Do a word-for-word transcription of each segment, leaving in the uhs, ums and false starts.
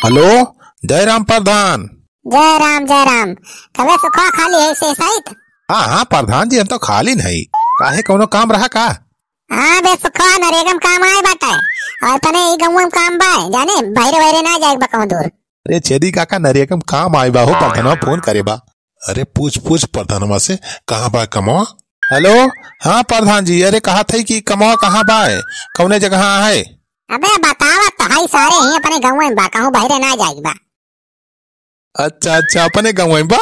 हेलो, जय राम प्रधान। जय राम, जय राम। कबे सुखवा खाली है से सहित? हाँ, हाँ, प्रधान जी, हम तो खाली नहीं। काहे, कौनो काम रहा का? हाँ बे सुखवा, नरेगा में काम आए बाटे। और तने ई गौवा में काम बा, जाने, बहरे बहरे ना जाए बा कहूँ दूर। अरे छेदी काका, नरेगा में काम आए बा हो, प्रधानवा फोन करे बा। अरे पूछ, पूछ प्रधानवा से, कहाँ बा कमवा? हेलो, हाँ प्रधान जी, अरे कहा थे कि कमवा कहाँ बा, कौने जगह है? अबे बतावा तो हई सारे ही अपने गौवा में बा, कहूँ बहरे ना जाए बा। अच्छा, अच्छा, अपने गौवा में बा,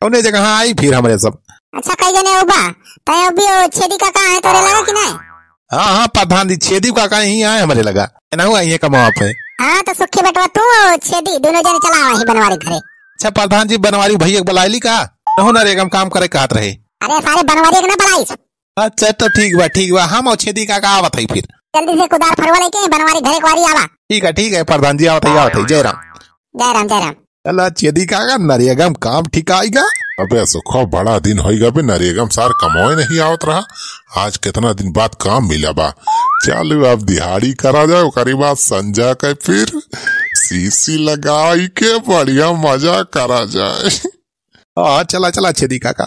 कौने जगह आई फिर हमरे सब? अच्छा, कई जने हो बा, तय अभी वो छेदी काका है तोरे लगा कि नहीं? हाँ, हाँ, प्रधान जी, छेदी काका ही आए हमरे लगा। एनहु आई है कमावा पे। हाँ, तो सुखी बेटवा, तू और छेदी दोनों जने चला आवा ही बनवारी घरे। अच्छा, प्रधान जी, बनवारी भैया के बुलाइली का? तहु नरेगा में काम करे कहत रहे। अरे, सारे बनवारी के ना बुलाइस। अच्छा, तो ठीक बा, ठीक बा, हम और छेदी काका आवत है फिर। जल्दी से कुदार फरवा लेके बनवारी घरे के वारी आवा। ठीक है, ठीक है, प्रधान जी, आवत है, आवत है, जय राम। जय राम, जय राम। चला छेदी काका, नरेगा में काम ठीक आइगा। अबे सुखो, बड़ा दिन होइगा बे, नरेगा में सार कमावे नहीं आवत रहा। आज कितना दिन बाद काम मिला बा। चल अब दिहाड़ी करा जाए, ओकरी बाद संझा के फिर सीसी लगाई के बढ़िया मजा करा जाए। हाँ, चला, चला छेदी काका।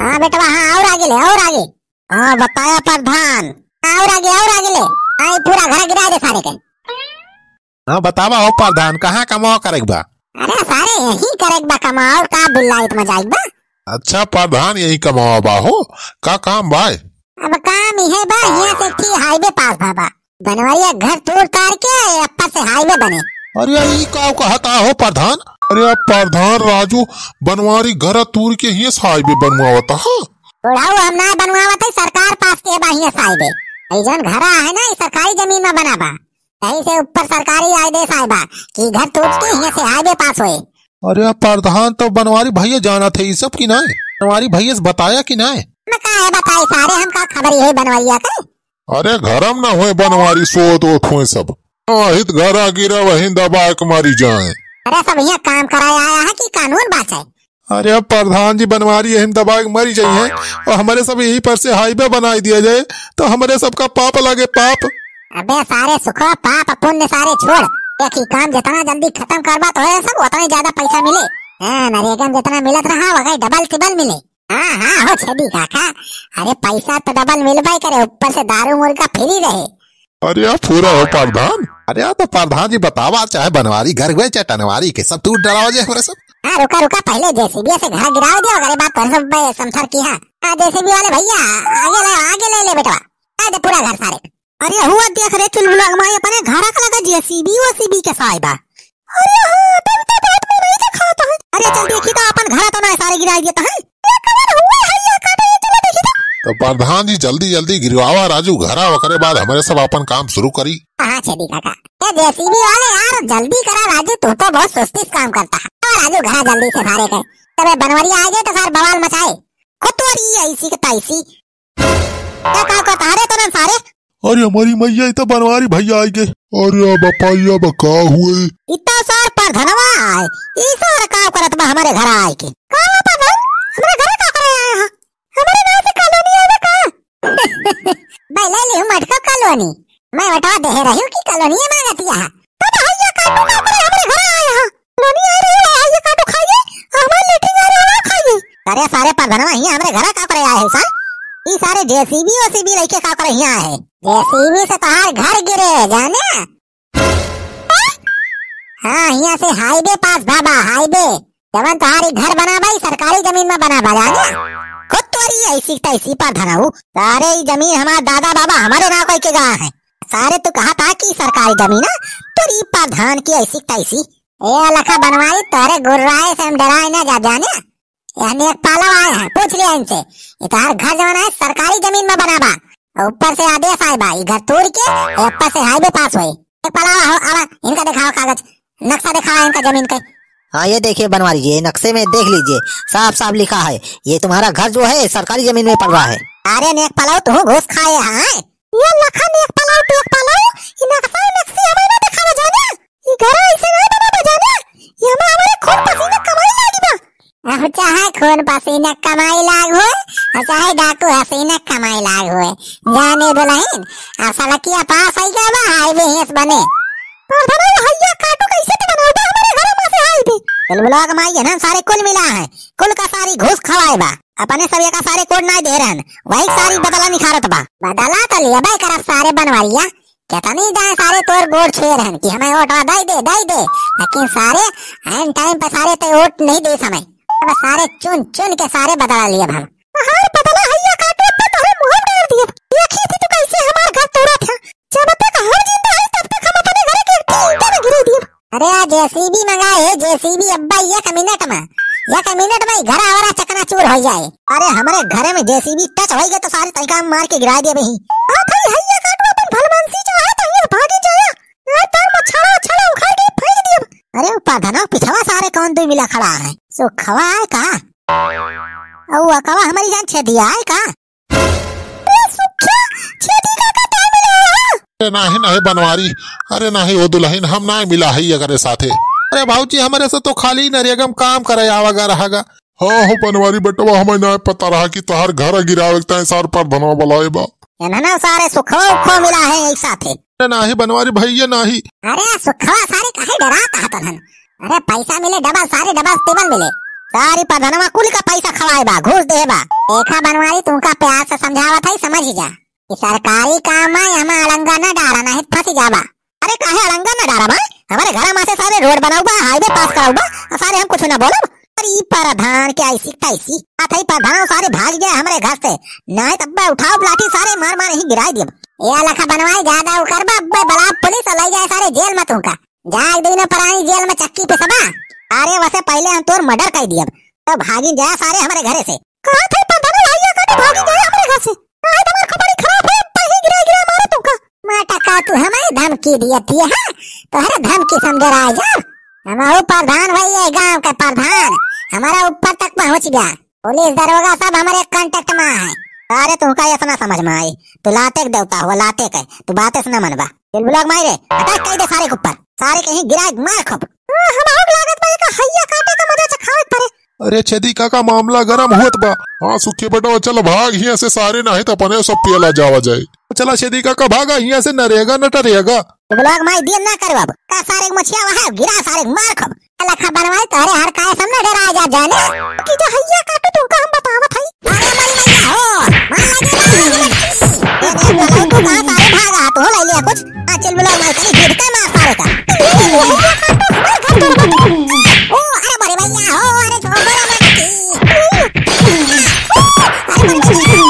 हाँ बेटवा, हाँ, और आगे ले, और आगे। हाँ, बताया प्रधान। हाँ, और आगे, और आगे ले। हाँ, ये पूरा घर गिरा दे सारे के। हाँ, बतावा हो प्रधान, कहाँ कमावा करे के बा? अरे सारे, यही करे के बा कमावा, और का बिल्लाइत में जाए के बा? अच्छा प्रधान, यही कमावा बा हो, का काम बा? अब काम इहे बा, यहाँ से एक ठी हाईवे पास भा बा। बनवरिया घर तोड़ तार के अप्पा से हाईवे बने। अरे ई का कहता हो प्रधान? अरे प्रधान राजू, बनवारी घर तोड़ के हियाँ से हाईवे बनवावता, हाँ? बुढ़ऊ, हम ना बनवावत है, सरकार पास के बा हियाँ से हाईवे। ई जौन घरा है ना, ई सरकारी जमीन में बना बा। यही से ऊपर सरकारी आदेश आए बा कि घर तोड़ के हियाँ से हाईवे पास होए। अरे प्रधान, तो बनवारी भैया जानत है ई सब कि नाय? बनवारी भैया से बताया कि नाय? हम काहे बताई सारे, हम का खबर है बनवरिया के? अरे घरम ना होए बनवारी, सोत ओत होए सब। वही त घरा गिरा वही दबा के मरी जाए। अरे सब यहाँ काम कराए आया है कि कानून बाँचे? अरे प्रधान जी, बनवारी यही दबा के मरी जाई है और हमरे सब यही पर से हाईवे बनाई दिया जाए तो हमरे सबका पाप लागे, पाप। अबे सारे सुखो, पाप पुण्य सारे छोड़, एक ही काम जितना जल्दी खत्म करबा तो है सब उतना ही ज्यादा पैसा मिले। हाँ, नरेगा में जितना मिलत रहा वही डबल टिबल मिले। हाँ, हाँ, हो छेदी काका, अरे पैसा तो डबल मिलबे करे, ऊपर से दारू मुर्गा फ्री रहे। अरे यार, पूरा हो प्रधान। अरे यार, तो प्रधान जी बतावा, चाहे बनवारी घर हुए, चाहे टनवारी के, सब तू डरावा जे हमरे सब। हाँ, रुका, रुका, पहले जेसीबी से घर गिरावा दिया, ओकरे बाद तोरे सब बे समथर की। हाँ, हाँ, जेसीबी वाले भैया, आगे ले, आगे ले ले बेटवा, आ दे पूरा घर सारे। अरे हुआ देख रे चुलबुला माई, अपने घर का लगा जेसीबी ओसीबी के साइबा। अरे हाँ, तब तो बहुत में नहीं दिखाता है। अरे चल देखी तो अपन घर तो ना सारे गिरा दिया है। ये कवन हुआ है ये काटा, ये चलो देखी तो। तो प्रधान जी जल्दी जल्दी गिरवावा राजू घरा, ओकरे बाद हमरे सब अपन काम शुरू करी। हाँ छेदी काका, ये जेसीबी वाले यार जल्दी करा राजू, तू तो बहुत सुस्ती से काम करता है। हाँ राजू घरा जल्दी से सारे के, तबे बनवरिया आ जाए तो सार बवाल मचाए। खुद तो रही है इसी के तैसी। क्या का कहता रे तनन सारे? अरे हमारी मैया, ई तो बनवारी भैया आइगे। अरे बपा, ई अब का हुए? इतना सार प्रधानवा आए, ई सार का करत बा हमरे घर आए के? का हुआ प्रधान? हमरे घर का करे आए हैं? हमरे गाँव से कॉलोनी आए का? भाई ले ली हूँ मटका कॉलोनी। मैं बता दे रही हूँ कि कॉलोनी मांगती है। तब भैया काटू का करे हमरे घर आए हैं? कॉलोनी आ रही है, आइए काटू खाइए, हमारे लेटरिन आ रही है, खाइए। अरे सारे प्रधानवा, हियाँ हमरे घर का करे आए हैं सर? ई सारे जेसीबी ओसीबी लेके का करे हियाँ आए हैं? जेसीबी से तोहार घर गिरे, जाने? हाँ, हियाँ से हाईवे पास बाबा, हाईवे। जवन तोहार ई घर बना बा, ई सरकारी जमीन में बना बा, जाने? खुद तोरी ऐसी तैसी प्रधानऊ, सारे ई जमीन हमार दादा बाबा हमारे नाव कइके गवा है। सारे तू कहा था कि सरकारी जमीन है, तोरी प्रधान की ऐसी तैसी। ए अलखा बनवाई, तोरे गुर्राए से हम डराए ना जा, जाने? ये नेकपालव आए हैं, पूछ लिया इनसे। ये तोहार घर जवन है, सरकारी जमीन में बना बा। और ऊपर से आदेश आए बा, ये घर तोड़ के, ये ऊपर से हाईवे पास होए। नेकपालव, आओ, आवा, इनका दिखाओ कागज, नक्शा दिखाओ इनका जमीन के। हाँ, ये देखिए बनवारी जी, ये नक्शे में देख लीजिए, साफ साफ लिखा है, ये तुम्हारा घर जो है, सरकारी जमीन में पड़ रहा है। अरे नेकपालव, तू घूस खाए है? ये लखा नेकपालव, टेकपालव, ई नक्शा नक्शी हमें ना दिखावा जाने। ई घर ऐसे ना बनावा जाने। ई हमें हमारे खून पसीने कमाई लागी बा। अब चाहे खून पसीने कमाई लाग होए, और चाहे डाकू हसीने कमाई लाग होए। जाने दुल्हन, अब सड़किया पास आई गया बा, हाईवे हेस बने। परधनवा, हैया काटू, कैसे तो बनावता हमरे घर में से आई भी। चुलबुलवा के माई है ना, सारे कुल मिला है, कुल का सारी घूस खवाए बा। अपने सब एका सारे कोड नाय दे रहन, वही सारी बदला निखारत बा। बदला तो लेबे करब सारे बनवारिया, केतनी दाएं सारे तोर गोड़ छुए रहन कि हमें ओटवा दई दे, दई दे, लेकिन सारे ऐन टाइम पे सारे ते ओट नहीं दे समय। अब सारे चुन चुन के सारे बदला लिए हम। हर बदला हैया काटू पे तोरे मुंह में डाल दिए। देखी थी तू कैसे हमार घर तोड़त है। जब तक हम जिंदा हई तब तक हम अपने घर के ईंटा में गिरा दिए। अरे आ जेसीबी मंगाए है, जेसीबी अब्बा एक मिनट में, एक मिनट में ही घर आवारा चकनाचूर हो जाए। अरे हमरे घरे में जेसीबी टच होई गए तो सारे तरीका मार के गिरा दिए बही। आ भाई हैया काटू अपन भलमानसी चाहे तो ये भागी जाया। यार तोर मछड़ा छड़ा उखाड़ के फेंक दिए। अरे ऊ परधनवा पिछवा सारे कौन दुई मिला खड़ा है? सुखवा है का? अउ अकवा हमारी जान छेदिया है का? ए सुखिया, छेदी काका तोर मिला है? अरे नाही, नाही बनवारी, अरे नाही, ओ दुलहिन, हम नाही मिला है एकरे साथे। अरे भाऊजी, हमरे से तो खाली नरेगा में काम करे आवा गा रहा गा। हाँ हो बनवारी बेटवा, हमें नाही पता रहा कि तोहार घर गिरावे के ताईं सार परधनवा बलाए बा। एनहना सारे सुखवा उखवा मिला है एक साथे। अरे नाही बनवारी भैया नाही। अरे सुखवा सारे काहे डरात हतन हन? अरे पैसा मिले डबल, सारे डबल टिबल मिले। सारी परधनवा कुल का पैसा खवाए बा, घूस दे बा। देखा बनवारी, तुमका प्यार से समझावत है, समझ जा कि सरकारी काम में हमें अड़ंगा न डारा, नहीं फंस जाबा। अरे काहे अड़ंगा न डारा भाई? हमारे घर में से सारे रोड बनाऊ बा, हाईवे पास कराऊ बा, और सारे हम कुछ ना बोलब। अरे ई परधान के ऐसी तैसी। आ थई परधान सारे भाग गया हमारे घर से। नहीं तब उठाओ लाठी सारे मार मार ही गिराई दियब। ए लखा बनवारी ज्यादा उकर बा, अब्बे बला पुलिस ले जाए सारे जेल में तुमका। जाग दिन परानी जेल में चक्की पे सबा। अरे वसे पहले हम तोर मर्डर कर दियब। तो भागी जा सारे हमारे घरे से। कहा थे परधान भैया का तो भागी गया हमारे घर से। आज हमार खोपड़ी खराब है, अब्बे ही गिरा गिरा मारो तुमका। माटा का तू हमें धमकी दिया थी, हाँ? तोहरे धमकी समझे रहा जा। हमारे परधान भाई है, गांव के परधान, हमारा ऊपर तक पहुंच गया। पुलिस दरोगा सब हमारे कांटेक्ट में है। अरे तुमका इतना समझ में आई, तू लाते के देवता हो, लाते के, तू बातें से न मनबा। चुलबुलवा के माई रे, अटैक कर दे सारे के ऊपर, सारे के ही गिरा मार खूब। हाँ, हम आग लागत बा का हैया काटे का मजा चखावे परे। अरे छेदी काका, मामला गरम होत बा। हाँ सुखी बेटवा, चल भाग हियां से सारे, नाही तो अपने सब पियला जावा जाए। चला छेदी काका, भागा हियां से, नरेगा न टरेगा। चुलबुलवा के माई दिया ना करो अब। का सारे के मछिया वहाँ गिरा, सारे के मार खूब। लखा बनवारी तोहरे हर काय सामने डरा जा जाने। कि जो हैया काटू तुमका हम बतावत हई। अरे मरी मैया हो, मार लगे, मार लगे, मार लगे। ए, ए, तू कहाँ सारे भागा? तू ले लिया कुछ? आ, चुलबुलवा मार, तनी गिरते मार सारे का। ए, हैया काटू हमारे घर पर मत। ओ, अरे मरी मैया हो, अरे छोड़ दो ना मत की। अरे मरी मैया।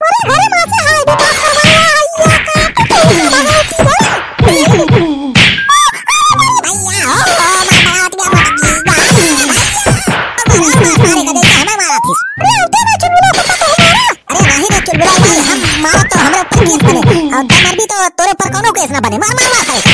अरे घरे में से हाईवे पास करवाया, हैया काटू तुमका भगवती हो। भैया हो, मार मारत बा मटकी, गाड़ी में भैया। मारा, मारा, सारे का देखे हमें मारा थी। अरे, उठे ना चुलबुला, पप्पा को मारा। अरे, नहीं रे चुलबुला भाई, हम मारा तो हमरे ऊपर केस बने। और तू मर भी तो तोरे ऊपर कोनो केस ना बने। मार, मार, मार सारे का।